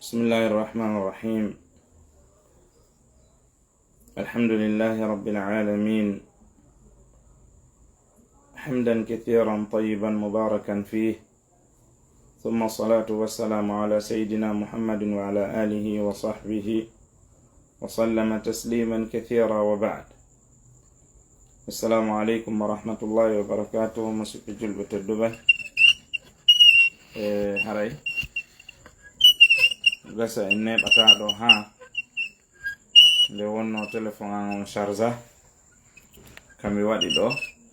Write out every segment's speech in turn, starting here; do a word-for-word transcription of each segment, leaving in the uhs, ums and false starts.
بسم الله الرحمن الرحيم. الحمد لله رب العالمين. حمدا كثيرا طيبا مباركا فيه. ثم الصلاة والسلام على سيدنا محمد وعلى آله وصحبه وسلم تسليما كثيرا وبعد. السلام عليكم ورحمة الله وبركاته. Musidɓe julɓe tedduɓe, e haray gasa en neeɓataa ɗo haa nde wonno telefon an on charge, ka mi waɗi ɗo,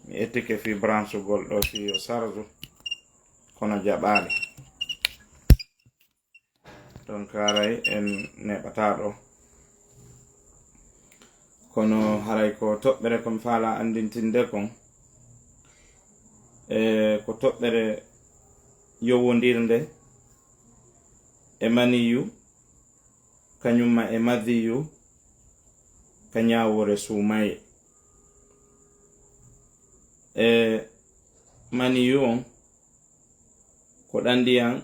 mi ettike fii branchugol ɗo fii yo charge, kono jaɓaali. Donc haray en neeɓataa ɗo. Kono haray ko toɓɓere ko mi faala anndintinde kon, e ko toɓɓere yowondirnde e maniyu, kañumma e madiyu, ka ñaawoore suumaye. E maniyu on, ko ɗan ndiyan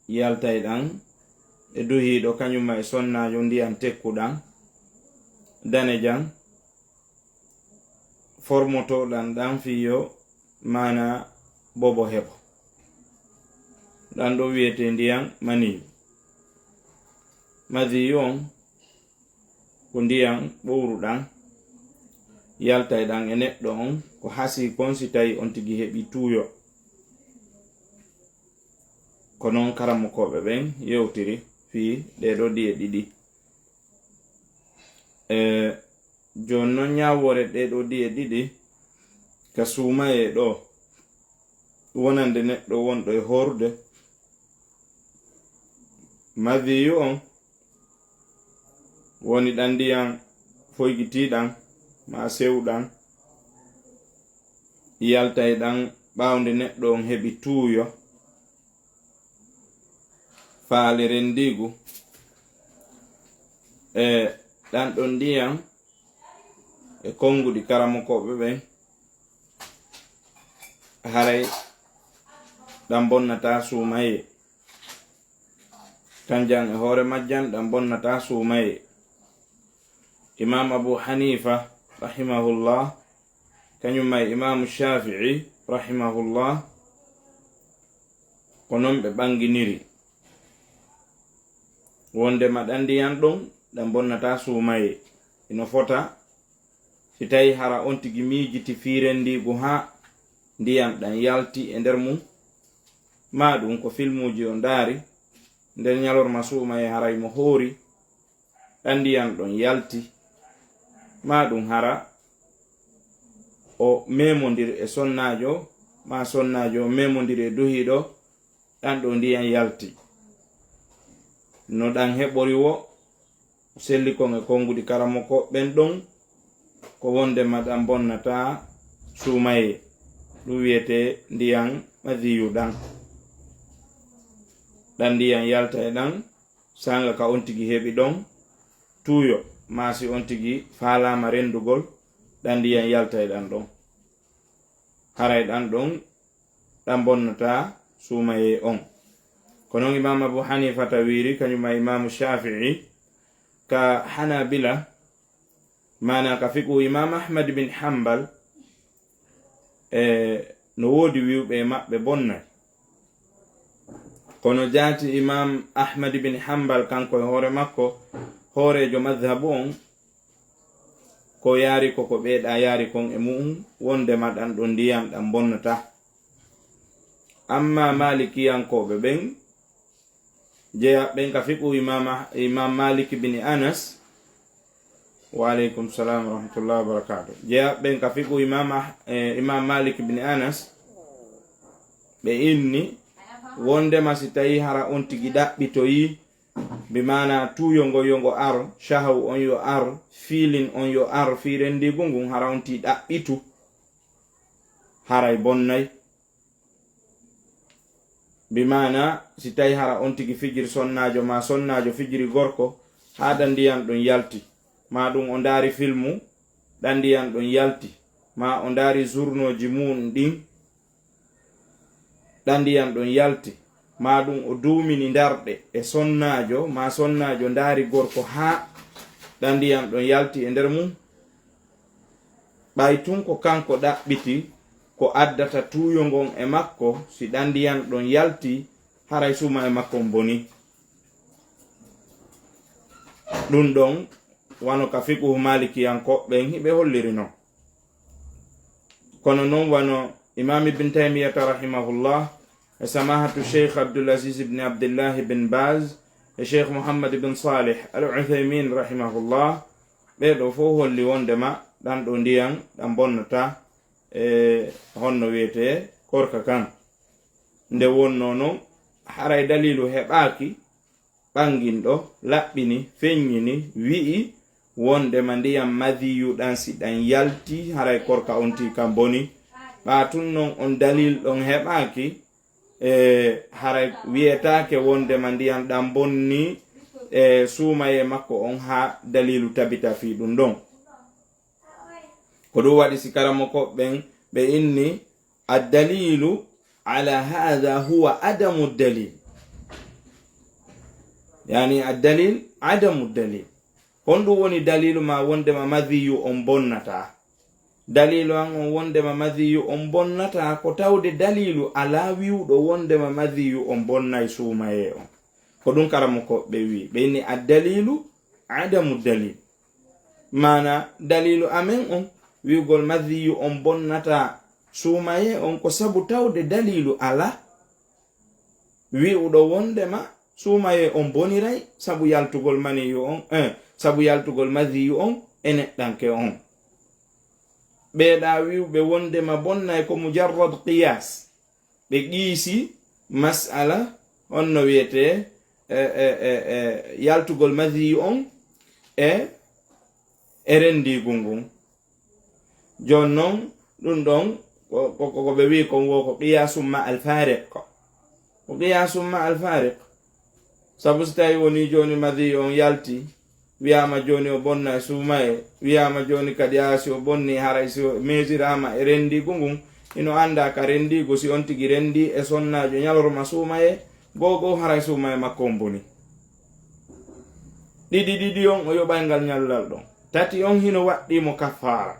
yaltay ɗan e duhiiɗo, kañumma e sonnaajo, ndiyan tekkuɗan, danejan, formotooɗan ɗan fii yo maana bobo heɓo. Ɗan ɗon wi'etee ndiyan maniyu. Madiyu on ko ndiyan ɓowruɗan yaltay ɗan e neɗɗo on, ko hasii kon si tawi on tigi heɓi tuuyo. Ko non karamokooɓe ɓen yewtiri fii ɗee ɗoo ɗiye ɗiɗi. E jooni non ñaawoore ɗee ɗoo ɗiye ɗiɗi ka suumayee ɗoo, wonande neɗɗo wonɗo e hoorude, madiyu on woni ɗan ndiyan foygitiiɗan maa sewɗan, yaltay ɗan ɓaawo nde neɗɗo on heɓi tuuyo, faale renndiigu. E ɗan ɗon ndiyan e konnguɗi karamokooɓe ɓen, haray ɗan bonnataa suumayee. Kanjan e hoore majjan ɗan bonnataa suumayee. Imaam Abu Haniifa, rahimahullah, kañumma e Imaamu Shaafi'i, rahimahullah, ko non ɓe ɓannginiri. Wonndema ɗan ndiyan ɗon, ɗan bonnataa suumayee. Hino fota si tawi hara on tigi miijiti fii renndiigu haa ndiyan ɗan yalti e nder mun, maa ɗun ko filmuuji o ndaari, nder ñalorma suumayee haray mo hoori, ɗan ndiyan ɗon yalti, maa ɗun hara o memondir e sonnaajo, maa sonnaajo o memondir e duhiiɗo, ɗan ɗoo ndiyan yalti. No ɗan heɓori woo, selli kon e konnguɗi karamoko ɓen ɗon, ko wonndema ɗan bonnataa suumayee. Ɗun wi'etee ndiyan madiyu ɗan. Ɗan ndiyan yaltay ɗan, saanga ka on tigi heɓi ɗon tuuyo, maa si on tigi faalaama renndugol, ɗan ndiyan yaltay ɗan ɗon. Haray ɗan ɗon, ɗan bonnataa suumayee on. Ko non Imaam Abu Hanifata wiiri, kañumma Imaamu Shaafi'i, ka Hanabila, maanaa ka fiqhu Imaam Ahmad bin Hanbal, e no woodi wi'uɓe e maɓɓe bonnay. Kono jaati Imaam Ahmad bin Hanbal, kanko e hoore makko, hooreejo madhabu on, ko yaari ko, ko ɓee ɗaa yaari kon e mu'un, wonndema ɗan ɗon ndiyan ɗan bonnataa. Amma Maalikiyankooɓe ɓen, jeyaaɓe ɓen ka fiqhu Imaam Ah-, Imaam Maalik bin Anas, wa aleykum salaam wa rahmatullahi wa barakaatuh. Jeyaaɓe ɓen ka fiqhu Imaam Ah-, eh, Imaam Maalik bin Anas, ɓe inni, wonndema si tawi hara on tigi ɗaɓɓitoyi, bi maanaa tuuyo ngo yo ngo ar, shahaw on yo ar, fiilin on yo ar, fii renndiigu ngun, hara on tigi ɗaɓɓitu, haray bonnay. Bi maanaa, si tawi hara on tigi fijiri sonnaajo, maa sonnaajo fijiri gorko, haa ɗan ndiyan ɗon yalti, maa ɗun o ndaari filmu, ɗan ndiyan ɗon yalti, maa o ndaari zurnooji mu'un ɗin, ɗan ndiyan ɗon yalti, maa ɗum o duumini ndarɗe e sonnaajo, maa sonnaajo ndaari gorko haa ɗan ndiyan ɗon yalti e nder mum, ɓay tun ko kanko ɗaɓɓiti ko addata tuuyo ngon e makko, si ɗan ndiyan ɗon yalti, haray suumaye makko on boni. Ɗum ɗon, wano ka fiqhu maalikiyankooɓe ɓen hiɓe holliri non. Kono non, wano Imaam Ibn Taymiyata rahimahullah, e samahatu Cheikh Abdul Aziz ibn Abdullah ibn Baz, e Cheikh Muhammad ibn Salih Al Uthaymin rahimahullah, ɓee ɗoo fow holli wondema ɗan ɗoo ndiyan ɗan bonnataa, e honno wi'etee, korka kan. Nde wonnoo non, haray daliilu heɓaaki, ɓanginɗo, laɓɓini, feññini, wi'i wondema ndiyan madiyu ɗan, si ɗan yalti, haray korka on tigi kan boni. Ɓaa tun non on dalil ɗon heɓaaki, e haray wi'etaake wondema ndiyan ɗan bonni, e suumayee makko on haa daliilu tabita fii ɗum ɗon. Ko ɗum waɗi si karamokooɓe ɓen ɓe inni, addalilu ala haada huwa adamu dalil. Yani addalil adamu dalil. Honɗum woni dalilu ma wondema madiyu on bonnataa? Dalilu an on wondema madiyu on bonnataa ko tawde dalilu alaa wi'uɗo wondema madiyu on bonnay suumayee on. Ko ɗum karamokooɓe ɓe wi'i. Ɓe inni addalilu adamu dalil. Maana dalilu amen on, wi'ugol madiyu on bonnataa suumayee on, ko sabu tawde dalilu alaa wi'uɗo wondema suumayee on boniray sabu yaltugol maniyu on, eh, sabu yaltugol madiyu on e neɗɗanke on. Ɓee ɗaa wi'uɓe wondema bonnay ko mujarrad qiyaas. Ɓe qiisi mas'ala on no wi'etee, e, e, e, e, yaltugol madiyu on e, e renndiigu ngun. Jooni non, ɗum ɗon ko, ko, ko ɓe wi'i kon wo ko qiyaasum ma al faariq. Ko qiyaasum ma al faariq. Sabu si tawi woni jooni madiyu on yalti, wi'aama jooni o bonna e suumayee, wi'aama jooni kadi, aa, si o bonni, haray si o meesiraama e renndiigu ngun, hino anndaa ka renndiigu, si on tigi renndii e sonnaajo ñalorma suumayee, goo goo haray suumayee makko on boni. Ɗiɗi ɗiɗi on o yoɓay ngal ñallal ɗon. Tati on hino waɗɗii mo kaffaara.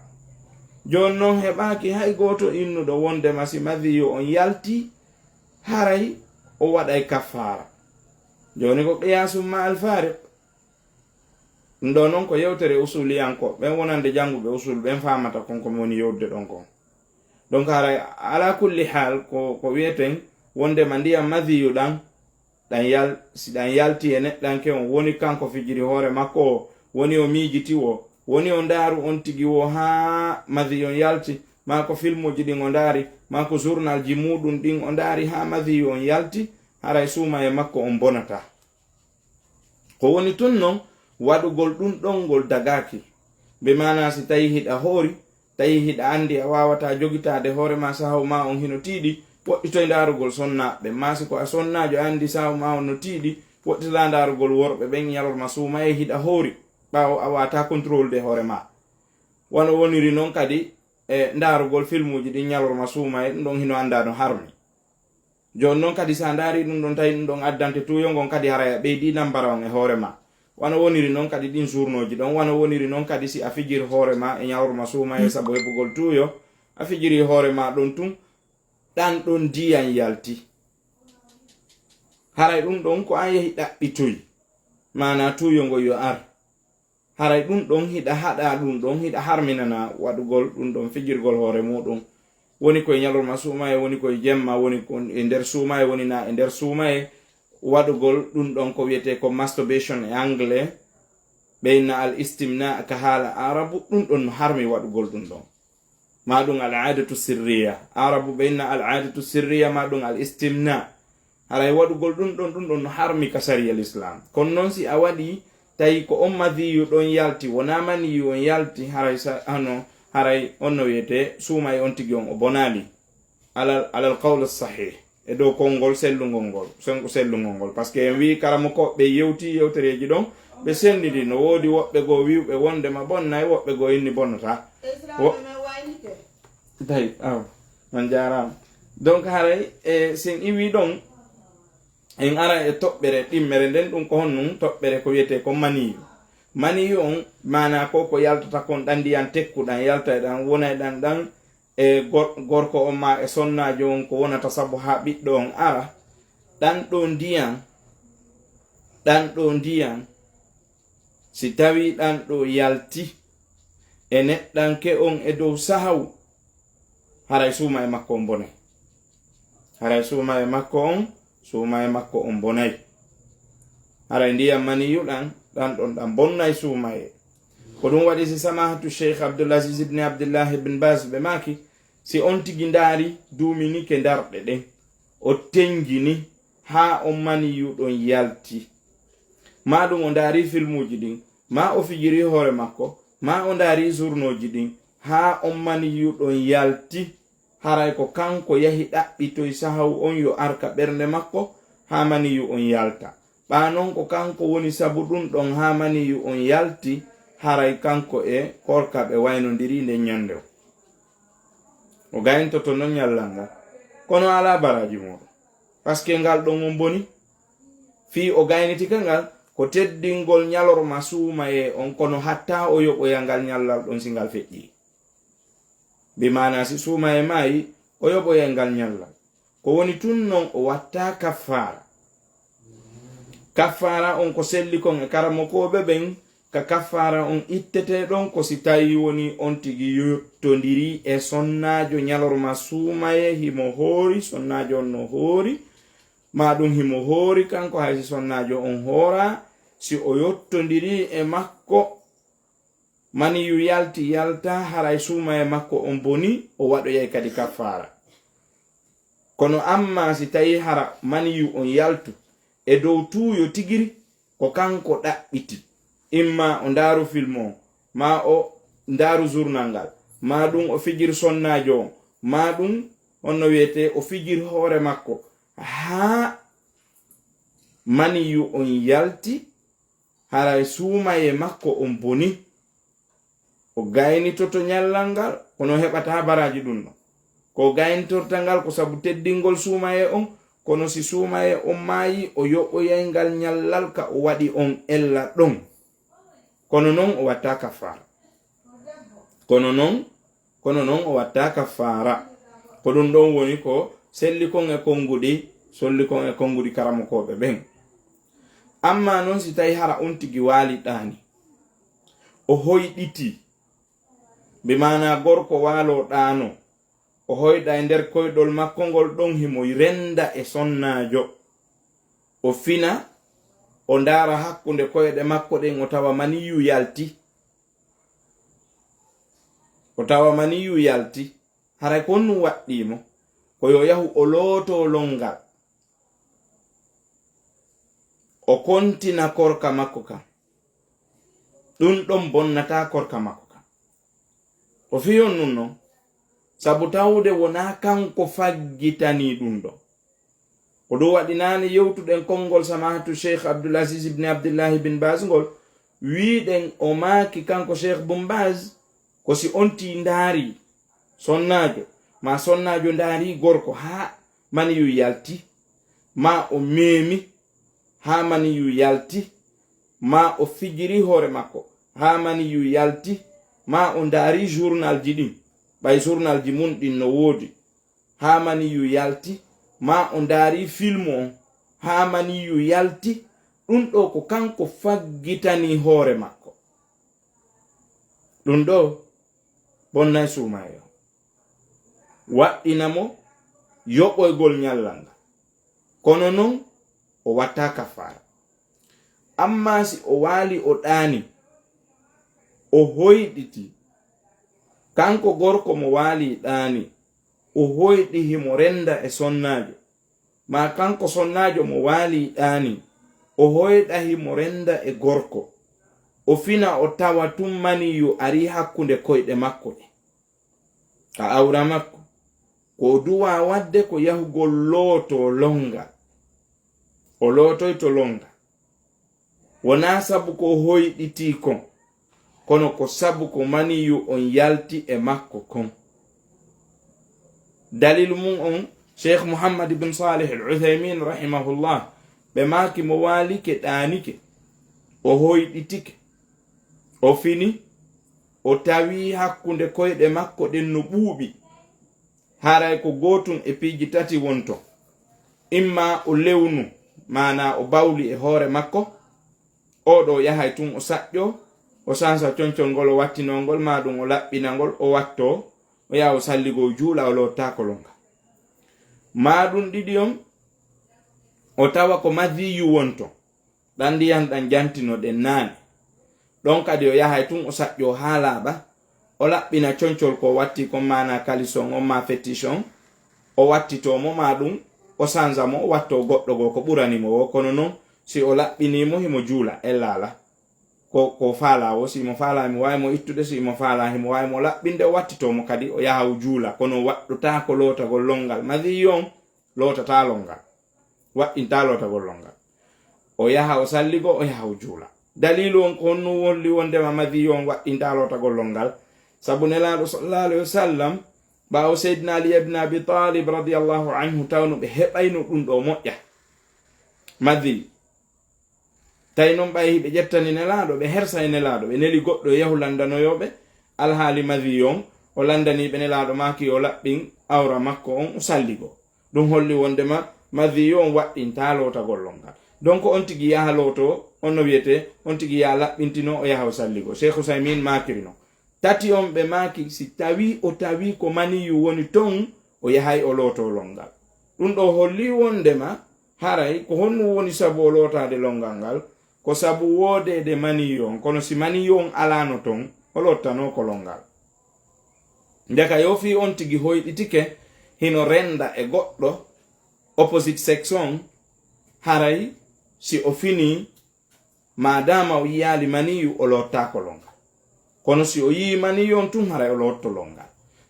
Jooni non heɓaaki hay gooto innuɗo wondema si madiyu on yalti, haray o waɗay kaffaara. Jooni ko qiyaasum ma al faariq. Ɗum ɗoo non ko yewtere usuliyankooɓe ɓen wonande jannguɓe usul ɓen faamata kon ko mi woni yewtude ɗon kon. Donc haray ala kulli haal ko, ko wi'eten wondema ndiyan madiyu ɗan, ɗan yal-, si ɗan yalti e neɗɗanke on, woni kanko fijiri hoore makko o, woni o miijiti wo, woni o ndaaru on tigi wo haa madiyu on yalti, maa ko filmuuji ɗin o ndaari, maa ko journalji muuɗum ɗin o ndaari haa madiyu on yalti, haray suumayee makko on bonataa. Ko woni tun non, waɗugol ɗum ɗon ngol dagaaki. Be maanaa si tawi hiɗa hoori, tawi hiɗa anndi a waawataa jogitaade hoore maa, sahaw maa on hino tiiɗi, woɗɗitoy ndaarugol sonnaaɓe ɓen. Maa si ko a sonnaajo, a anndi sahaw maa on no tiiɗi, woɗɗitoɗaa ndaarugol worɓe ɓen ñalorma suumayee hiɗa hoori, ɓaawo a waawataa contrôle de hoore maa. Wano woniri non kadi e ndaarugol filmuuji ɗin ñalorma suumayee, ɗum ɗon hino anndaa no harmi. Jooni non kadi, si a ndaari ɗum ɗon, tawi ɗum ɗon addante tuuyo ngon kadi, haray a ɓeydi nambara on e hoore ma. Wano woniri non kadi ɗin surnooji ɗon, wano woniri non kadi si a fijiri hoore ma e ñalorma suumayee sabu heɓugol tuuyo, a fijiri hoore ma ɗon tun, ɗan ɗon ndiyan yalti. Haray ɗum ɗon ko an yahi ɗaɓɓitoy, maanaa tuuyo ngo yo ar. Haray ɗum ɗon hiɗa haɗa ɗum ɗon, hiɗa harminana waɗugol ɗum ɗon fijirgol hoore muɗum. Woni koye ñalorma suumayee, woni koye jemma, woni ko e nder suumayee, woni na e nder suumayee. Waɗugol ɗum ɗon ko wiyetee ko masturbation e anglais. Ɓe inna al istimna ka haala Arabu, ɗum ɗon no harmi waɗugol ɗum ɗon. Maa ɗum al aadatu sirriya. Arabu ɓe inna al aadatu sirriya, maa ɗum al istimna. Haray waɗugol ɗum ɗon, ɗum ɗon no harmi ka sariyal Islam. Kono non si a waɗi, tawi ko on madiyu ɗon yalti, wonaa maniyu on yalti, haray sa-, hano, haray on no wiyetee suumayee on tigi on o bonaali. Alal, alal qawl sahih. E dow konngol sellungol ngol, sen-, sellungol ngol. Parce que en wii karamokooɓe ɓe yewti yewtereeji ɗon, ɓe senndidi. No woodi woɓɓe goo wi'uɓe wondema bonnay, woɓɓe goo inni bonnataa. Wo-, tawi, aw, on jaaraama. Donc, haray, e, sen iwi ɗon, En ara e toɓɓere ɗimmere nden, ɗum ko honɗum? Toɓɓere ko wiyetee ko maniyu. Maniyu on, maanaa ko ko yaltata kon, ɗan ndiyan tekkuɗan yaltay ɗan, wonay ɗan ɗan e gor-, gorko on maa e sonnaajo on, ko wonata sabu haa ɓiɗɗo on ara. Ɗan ɗoo ndiyan, ɗan ɗoo ndiyan, si tawii ɗan ɗoo yalti e neɗɗanke on e dow sahaw, haray suumaye makko on bonay. Haray suumaye makko on, suumaye makko on bonay. Haray ndiyan maniyu ɗan, ɗan ɗon ɗan bonnay suumaye. Ko ɗum waɗi si samahatu Cheikh Abdul Aziz ibn Abdullah ibn Baz ɓe maaki, si on tigi ndaari duuminike ndarɗe ɗen, o tenjini haa on maniyu ɗon yalti, maa ɗum o ndaari filmuuji ɗin, maa o fijiri hoore makko, maa o ndaari surnooji ɗin, haa on maniyu ɗon yalti, haray ko kanko yahi ɗaɓɓitoy sahaw on yo ar ka ɓernde makko, haa maniyu on yalta. Ɓaa non ko kanko woni sabu ɗum ɗon haa maniyu on yalti, haray kanko e korka ɓe waynondiri nden ñannde o. O gayntoto non ñallal ngal, kono alaa baraaji muuɗum. Paske ngal ɗon on boni. Fii o gaynitike ngal, ko teddingol ñalorma suumayee on, kono hatta o yoɓoya ngal ñallal ɗon si ngal feƴƴii. Bi maanaa si suumayee maayi, o yoɓoyay ngal ñallal. Ko woni tun non o watta kaffaara. Kaffaara on ko selli kon e karamokooɓe ɓen, ka kaffaara on ittetee ɗon ko si tawii woni on tigi yottondirii e sonnaajo ñalorma suumayee, himo hoori, sonnaajo on no hoori, maa ɗum himo hoori kanko, hay si sonnaajo on hooraa, si o yottondirii e makko, maniyu yalti, yalta, haray suumayee makko on boni, o waɗoyay kadi kaffaara. Kono amma si tawii hara maniyu on yaltu e dow tuuyo tigiri, ko kanko ɗaɓɓiti, imma o ndaaru film on, maa o ndaaru journal ngal, maa ɗum o fijir sonnaajo on, maa ɗum honno wiyetee o fijir hoore makko, haa maniyu on yalti, haray suumayee makko on boni. O gaynitoto ñallal ngal, kono o heɓataa baraaji ɗum ɗon. Ko o gaynitorta ngal ko sabu teddingol suumayee on, kono si suumayee on maayi, o yoɓoyay ngal ñallal ka o waɗi on ella ɗon. Kono non o watta kaffaara. Kono non, kono non o watta kaffaara. Ko ɗum ɗon woni ko selli kon e konnguɗi, solli kon e konnguɗi karamokooɓe ɓen. Amma non si tawii hara on tigi waali ɗaani, o hoyɗiti, bi maanaa gorko waaloo ɗaano, o hoyɗa e nder koyɗol makko ngol ɗon himo renda e sonnaajo. O fina, o ndaara hakkunde koyɗe makko ɗen, o tawa maniyu yalti. O tawa maniyu yalti. Haray ko honɗum waɗɗii mo? Ko yo yahu o lootoo lonngal. O kontina korka makko kan. Ɗum ɗon bonnataa korka makko kan. O fii honɗum non? Sabu tawde wonaa kanko faggitanii ɗum ɗon. Ko ɗum waɗi naane yewtuɗen konngol samahatu Cheikh Abdul Aziz ibn Abdullahi bin Baz ngol, wiiɗen o maaki kanko Cheikh Bun Baz, ko si on tii ndaari sonnaajo, maa sonnaajo ndaari gorko haa maniyu yalti, maa o meemi haa maniyu yalti, maa o fijiri hoore makko haa maniyu yalti, maa o ndaari journalji ɗin, ɓay journalji mun ɗin no woodi, haa maniyu yalti, maa o ndaari film on haa maniyu yalti, ɗum ɗo ko kanko faggitanii hoore makko. Ɗum ɗo bonnay suumayee on. Waɗɗina mo yoɓoygol ñallal ngal. Kono non, o watta kaffaara. Amma si o waali o ɗaani, o hoyɗiti, kanko gorko mo waali ɗaani, o hoyɗi himo renda e sonnaajo, maa kanko sonnaajo mo waali ɗaani, o hoyɗa himo renda e gorko, o fina o tawa tun maniyu arii hakkunde koyɗe makko ɗen, ka awra makko, ko o duwaa waɗde ko yahugol lootoo lonngal. O lootoyto lonngal. Wonaa sabu ko o hoyɗitii kon, kono ko sabu ko maniyu on yalti e makko kon. Daliilu mun on, Cheikh Muhammad ibn Salih Al-Uthaymin rahimahullah, Ɓe maaki mo waalike ɗaanike, o hoyɗitike, o fini, o tawi hakkunde koyɗe makko ɗen no ɓuuɓi. Haray ko gootun e piiji tati wonto. Imma o lewnu, maanaa o bawli e hoore makko, oo ɗoo yahay tun o saƴƴoo, o sansa concol ngol o wattinoo ngol, maa ɗun o laɓɓina ngol, o wattoo, o yaha o salligoo juula, o loottaako lonngal. Maa ɗun ɗiɗi on, o tawa ko madiyu wonto, ɗan ndiyan ɗan jantinoɗen naane. Ɗon kadi o yahay tun o saƴƴoo haa laaɓa, o laɓɓina concol ko o watti kon, maanaa kalison on maa fetiche on, o wattitoo mo maa ɗun, o sansa mo, o wattoo goɗɗo goo ko ɓurani mo woo. Kono non, si o laɓɓinii mo, himo juula, ella alaa. Ko, ko faalaa woo, si himo faalaa, himo waawi mo ittude, si himo faalaa, himo waawi mo laɓɓinde, o wattitoo mo kadi, o yaha o juula. Kono o waɗɗotaako lootagol lonngal. Madiyu on lootataa lonngal. Waɗɗintaa lootagol lonngal. O yaha o salligoo, o yaha o juula. Daliilu on ko honno holli wondema madiyu on waɗɗintaa lootagol lonngal? Sabu Nelaaɗo sallallahu alayhi wa sallam, ɓaawo Seydina Ali ibn Abi Talib radiyallahu anhu tawno ɓe heɓayno ɗun ɗoo moƴƴa. Madiyu. Tawi non ɓay hiɓe ƴettani Nelaaɗo, ɓe hersa e Nelaaɗo, ɓe neli goɗɗo e yahu landanoyoo ɓe alhaali madiyu on, o landanii ɓe, Nelaaɗo maaki o laɓɓin awra makko on, o salligoo. Ɗun holli wondema madiyu on waɗɗintaa lootagol lonngal. Donc on tigi yaha lootoo, on no wi'etee, on tigi yaha laɓɓintinoo, o yaha o salligoo. Sheikh Usaymin maakiri non. Tati on ɓe maaki, si tawii o tawii ko maniyu woni ton, o yahay o lootoo lonngal. Ɗun ɗoo holli wondema haray ko honɗun woni sabu o lootaade lonngal ngal? Ko sabu woodeede maniyu on. Kono si maniyu on alaano ton, o loottanoo ko lonngal. Ndeka yo fii on tigi hoyɗitike, hino renda e goɗɗo, opposite sex on, haray si o finii, maadaama o yiyaali maniyu, o loottaako lonngal. Kono si o yi'ii maniyu on tun, haray o lootto lonngal.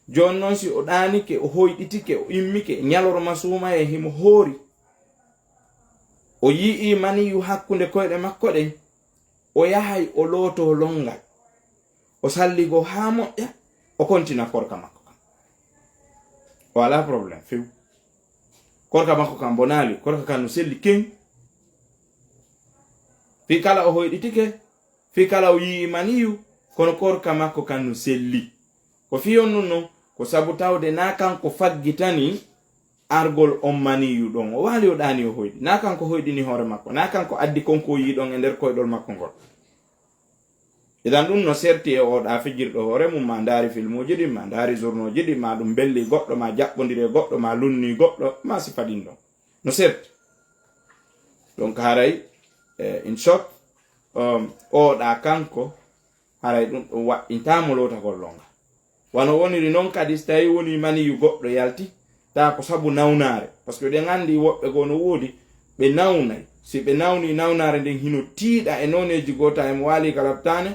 Jooni non, si o ɗaanike, o hoyɗitike, o immike, ñalorma suumayee himo hoori, o yi'ii maniyu hakkunde koyɗe makko ɗen, o yahay o lootoo lonngal. O salligoo haa moƴƴa, o kontina korka makko kan. O alaa problème few. Korka makko kan bonaali, korka kan no selli keŋ. Fii kala o hoyɗitike, fii kala o yi'ii maniyu, kono korka makko kan no selli. Ko fii honɗun non? Ko sabu tawde naa kanko faggitani argol on maniyu ɗon. O waali o ɗaanii o hoyɗi. Naa kanko hoyɗini hoore makko. Naa kanko addi kon ko o yi'i ɗon e nder koyɗol makko ngol. Idan ɗun no serti e oo ɗaa fijirɗo hoore mun, maa ndaari filmuuji ɗin, maa ndaari journauji ɗin, maa ɗun belli goɗɗo, maa jaɓɓondiri e goɗɗo, maa lunni goɗɗo, maa sifa ɗin ɗon. No serti. Donc haray, eh, in short, um, oo ɗaa kanko, haray ɗun ɗon waɗɗintaa mo lootagol lonngal. Wano woniri non kadi, si tawii wonii maniyu goɗɗo yalti, taa ko sabu nawnaare. Parce que ɗen anndi woɓɓe goo no woodi, ɓe nawnay. Si ɓe nawnii, nawnaare nden hino tiiɗa e nooneeji goota, e mo waalii ka laɓtaane,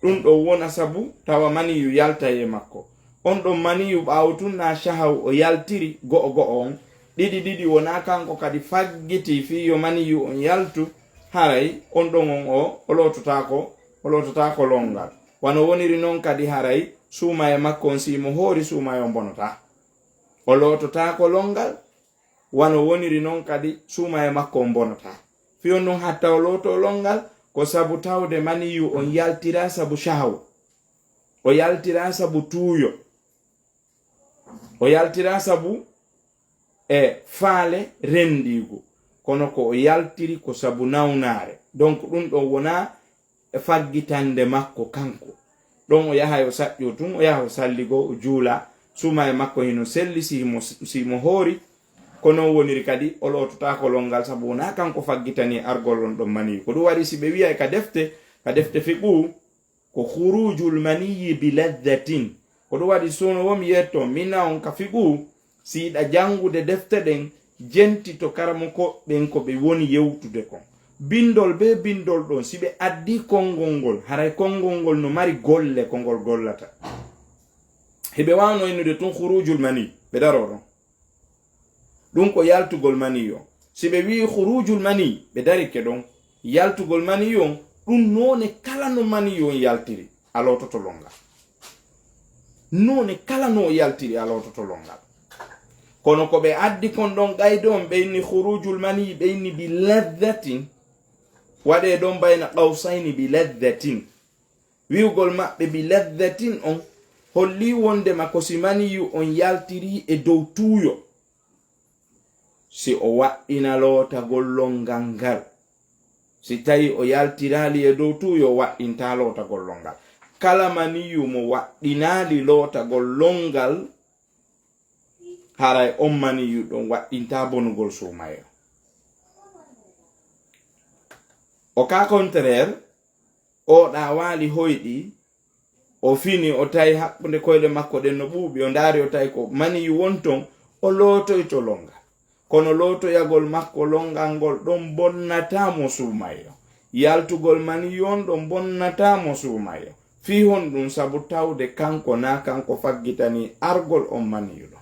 ɗun ɗon wona sabu tawa maniyu yaltay e makko. On ɗon maniyu ɓaawo tun naa shahaw o yaltiri go'o go'o on, ɗiɗi ɗiɗi wonaa kanko kadi faggitii fii yo maniyu on yaltu, haray on ɗon on o, o loototaako, o loototaako lonngal. Wano woniri non kadi haray suumayee makko on, si himo hoori, suumayee on bonataa. O loototaako lonngal, wano woniri non kadi suumayee makko on bonataa. Fii honɗun hatta o lootoo lonngal? Ko sabu tawde maniyu on yaltiraa sabu shahaw. O yaltiraa sabu tuuyo. O yaltiraa sabu e faale rendiigu. Kono ko o yaltiri ko sabu nawnaare. Donc ɗun ɗon wonaa e faggitande makko kanko. Ɗon o yahay o saƴƴoo tun, o yaha o salligoo, o juula. Suumayee makko hino selli si himo, si himo hoori. Ko non woniri kadi, o loototaako lonngal sabu wonaa kanko faggitanii argol on ɗon maniyu. Ko ɗun waɗi si ɓe wi'ay ka defte, ka defte fiqhu, ko khurujul maniyyi bi ladhatin. Ko ɗun waɗi, suno wo mi yetto, mi nawon ka fiqhu, si yiɗa janngude defte ɗen, jenti to karamoko ɓen ko ɓe woni yewtude kon. Bindol bee bindol ɗon, si ɓe addii konngol ngol, haray konngol ngol no mari golle ko ngol gollata. Hiɓe waawno innude tun khurujul mani, ɓe daroo ɗon. Ɗun ko yaltugol maniyu on. Si ɓe wi'i khurujul mani, ɓe darike ɗon. Yaltugol maniyu on, ɗun noone kala no maniyu on yaltiri, a loototo lonngal. Noone kala no o yaltiri, a loototo lonngal. Kono ko ɓe addi kon ɗon qayde on, ɓe inni khurujul mani, ɓe inni bi ladhatin. Waɗee ɗon bayna qawsayni bi ladhatin. Wi'ugol maɓɓe bi ladhatin on hollii wondema ko si maniyu on yaltirii e dow tuuyo, si o waɗɗina lootagol lonngal ngal. Si tawi o yaltiraali e dow tuuyo, o waɗɗintaa lootagol lonngal. Kala maniyu mo waɗɗinaali lootagol lonngal, haray on maniyu ɗon waɗɗintaa bonugol suumayee. Au cas contraire, o ɗaawaali hoyɗi, o fini, o tawi hakkunde koyɗe makko ɗen no ɓuuɓi, o ndaari, o tawi ko maniyu won ton, o lootoyto lonngal. Kono lootoyagol makko lonngal ngol ɗon bonnataa mo suumayee. Yaltugol maniyu on ɗon bonnataa mo suumayee. Fii honɗun? Sabu tawde kanko naa kanko faggitanii argol on maniyu ɗon.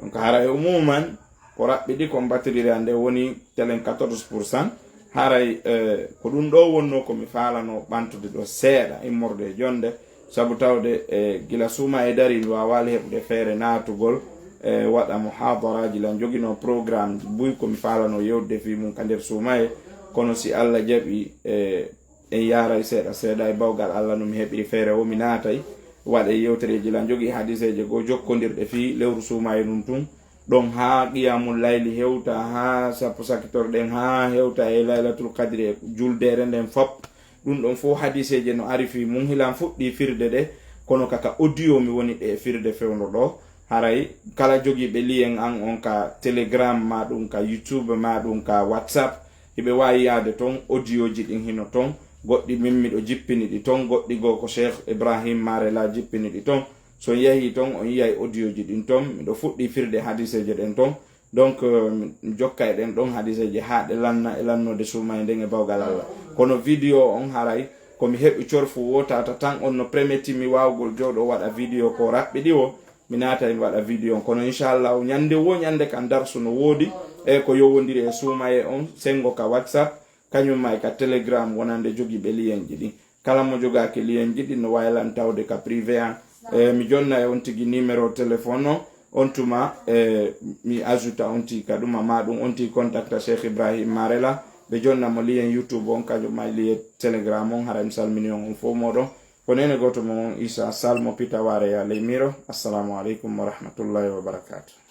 Donc, haray umuman, ko raɓɓiɗi kon, batterie an nden woni telen quatorze pour cent. Haray, eh, ko ɗun ɗoo wonnoo ko mi faalanoo ɓantude ɗoo seeɗa immorde e jonnde, sabu tawde, eh, gila suumayee darii, mi waawaali heɓude feere naatugol, eh, waɗa muhaadaraaji lan, joginoo programme buy ko mi faalanoo yewtude fii mun ka nder suumayee. Kono si Alla jaɓii, eh, en yaaray seeɗa seeɗa, e bawgal Alla no mi heɓiri feere woo, mi naatay, waɗay yewtereeji lan, jogii hadiseeje goo jokkondirɗe fii lewru suumayee ndun tun, ɗon haa qiyamul layli hewta, haa sappo sakitorɗe ɗen, haa hewta e laylatul qadri e juldeere nden fop. Ɗun ɗon fow hadiseeje no ari fii mun, hilan fuɗɗii firde ɗe, kono ka, ka audio mi woni ɗe firde fewndo ɗoo. Haray kala jogiiɓe lien an on ka Telegram, maa ɗun ka YouTube, maa ɗun ka WhatsApp, hiɓe waawi yaade ton, audiooji ɗin hino ton, goɗɗi min miɗo jippini ɗi ton, goɗɗi goo ko Cheikh Ibrahim Marela jippini ɗi ton. Si on yahii ton, on yi'ay audiooji ɗin ton, miɗo fuɗɗii firde hadiseeje ɗen ton. Donc, euh, mi jokkay ɗen ɗon hadiseeje haa ɗe lanna e lannoode suumayee nden e bawgal Alla. Kono video on, haray ko mi heɓi corfu woo, tata tan on no permettre mi waawugol jooɗoo waɗa video ko raɓɓiɗi woo, mi naatay mi waɗa video on. Kono inchallahu, ñande woo ñande kan darsu no woodi, e ko yowondiri e suumayee on, senngo ka WhatsApp, kañun maa e ka Telegram, wonande jogiiɓe lienji ɗin. Kala mo jogaaki lienji ɗin no waawi lan tawde ka privé an. E, mi jonna e on tigi numéro téléphone on, on tuma, e, mi ajouta on tigi ka ɗuma, maa ɗun on tigi contacta Cheikh Ibrahim Marela, ɓe jonna mo lien YouTube on, kañun maa e lien Telegram on. Haray mi salmini on, on fow mooɗon. Ko neene gooto mon on, Isa Sall mo Pitawaare ya ley Miro. Assalamu aleykum wa rahmatullahi wa barakatuh.